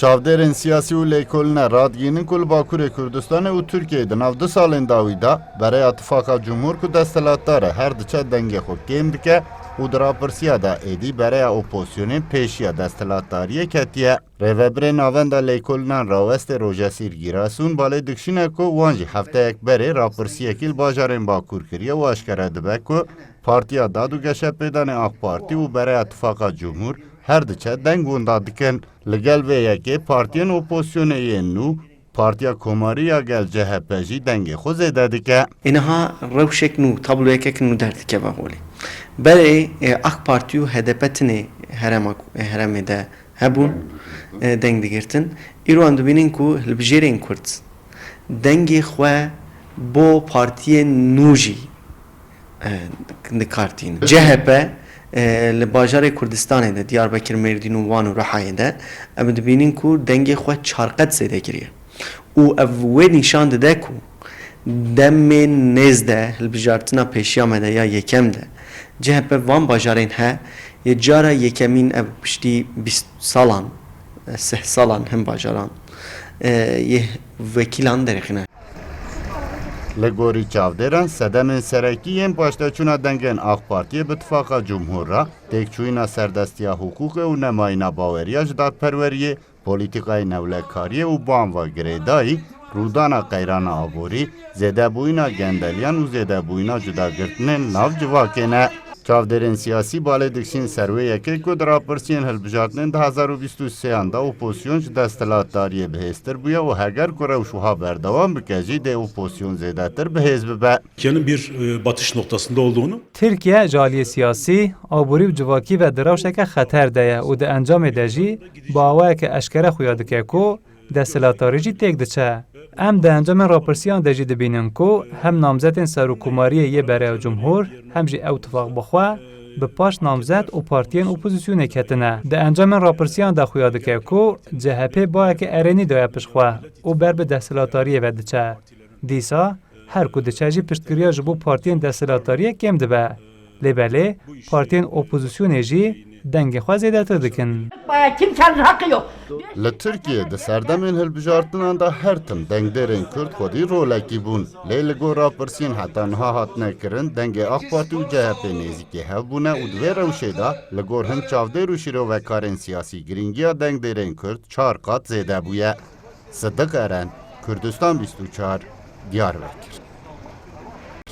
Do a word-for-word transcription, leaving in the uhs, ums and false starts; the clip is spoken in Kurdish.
Çavdêrên siyasî û lêkolîne radigihînin ku li Bakurê Kurdistanê û Tirkiyeyê di nav du salên dawî de bereya Tifaqa Cumhur ku desthilatdar e her diçe dengê xwe kêm dike û di rapirsiya de êdî bereya opozisyonê pêşiya desthilatdariyê ketiye. Rêvebirê Navenda Lêkolînan Rawestê Rojesîr Gîrasun balê dikişîne ku wan jî hefteyek berê rapirsiyekî li bajarên Bakur kiriye û aşkere dibe ku Partiya Dad û Geşepêdanê AK Partî û bereya Tifaqa Cumhur her diçe deng winda dikin. Li gel vê yekê partiyên opozisyonê yên nû, Partiya Komarî ya Gel C H P jî dengê xwe zêde dike. Ê niha rewşek nû, tabloyekek nû derdikeve holê. Berê, e, AK Partî û H D P tinê herema, e, heremê de hebûn, e, deng digirtin. Îro em dibînin ku hilbijêrên Kurd dengê xwe bo partiyên nû jî e, dikartînin. C H P, e, li bajarê Kurdistanê de, Diyarbekir, Mêrdîn û Wan û Rihayê de, em dibînin ku dengê xwe çar qet zêde kiriye. Û ev wê nîşan dide ku demên nêz de, hilbijartina pêşiya me de ya yekem de, C H P van bajarên he, yê cara yekemîn ev piştî bîst salan, e, sih salan hin bajaran, e, yê wekîlan derêxîne. Li gorî çavdêran, sedemên serekî yên paşteçûna dengên AK Partiyê bi Tifaqa Cumhur re, têkçûyîna serdestiya hiqûqê û nemayîna baweriya ji dadperweriyê, polîtîkayê newlekariyê û bi wan ve girêdayî, rûdana qeyrana aborî, zêdebûyîna gendeliyan û zêdebûyîna cudagirtinên nav civakê ne. Çavdêrên siyasî balê dikişîn ser wê yekê ku di rapirsiyên hilbijartinên du hazar û bîst û sêyan de opozisyon ji desthilatdariyê bihêztir bûye û heger ku rewş wiha berdewam bike jî dê opozisyon zêdetir bihêz bibe. Türkiye'nin bir, e, batış noktasında olduğunu Tirkiye ji aliyê siyasî, aborî û civakî ve di rewşeke xeter de ye û di encamê de jî bi awayeke eşkere xuya dike ku desthilatdarî jî têk diçe. Em di encamên rapirsiyan de jî dibînin ku hem namzetên serokkomariyê yê bereya cumhur, hem jî ew tifaq bi xwe bi paş namzet û partiyên opozisyonê ketine. Di encamên rapirsiyan de xuya dike ku C H P bayeke erênî daye pişt xwe û ber bi desthilatdariyê ve diçe. Dîsa her ku diçe jî piştgiriya ji bo partiyên desthilatdariyê kêm dibe. Lê belê partiyên opozisyonê jî dengê xwe zêdetir dikin. Kimsenin hakkı yok. Li Tirkiyê di serdemên hilbijartinan de her tim dengdêrên Kurd xwedî rolekî bûn. Lê li gor rapirsiyên heta niha hatine kirin, dengê AK Partî û C H P nêzîkî hev bûne û di vê rewşê de li gor hin çavdêr û şîrovekarên siyasî girîngiya dengdêrên Kurd çar qat zêde bûye. Sidiq Eren, Kurdistan bîst û çar, Diyarbekir.